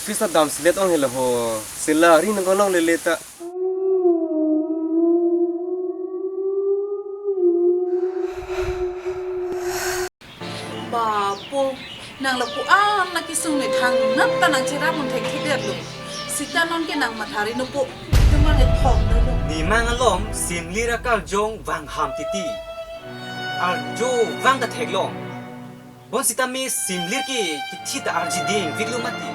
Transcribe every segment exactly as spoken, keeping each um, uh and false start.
Office ta damsi let ong helo ho. Salary nangkolonglele ta. Bapo, nang lapu-an na kisung methang nat ta nang cherap un thekthedetlo. Sita nonke nang mathari nopo. Tumang ethok dolo. Nemang alom simlir akorjong vang ham titi. Arjo vang ta theklong. Bonsita me simlir ke kithi ta arji ding viklo mati.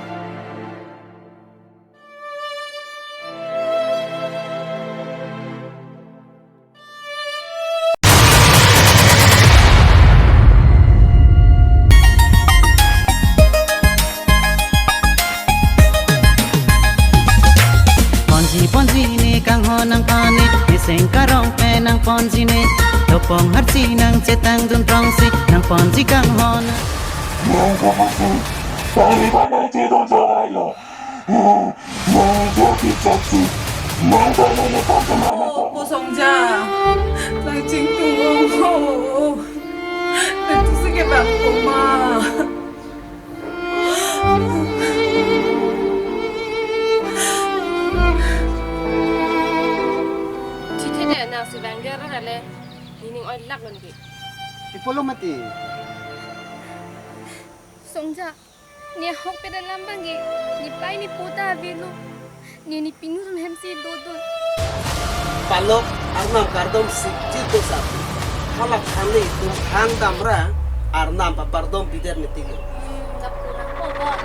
Ponji ponji ne kanghon nangpane, ne seng karong pen nangponji ne. Topong harchi nangchetangdun prongsi, nangponji kanghon. Nang kapasi, tangli ba nangchedon choroi lo. Nang jodi chachi, nang ba nang nang pon kemana. Oh, Pu Songja, nang chingtung ong ho. Nang tusi ke bang koma. Chithede nang si bang ger ale, nining oi lak lon ke. Ipolo mati. Songja, ne ahokpet alam abangke, ne pai ne po ta avelo. Ne ne pinu atum hemsi dodun. Palok arnam kardom sik jil to sap. Halak thanle itum hang damra arnam papardom pidet meeting. Lapu nangpo bon.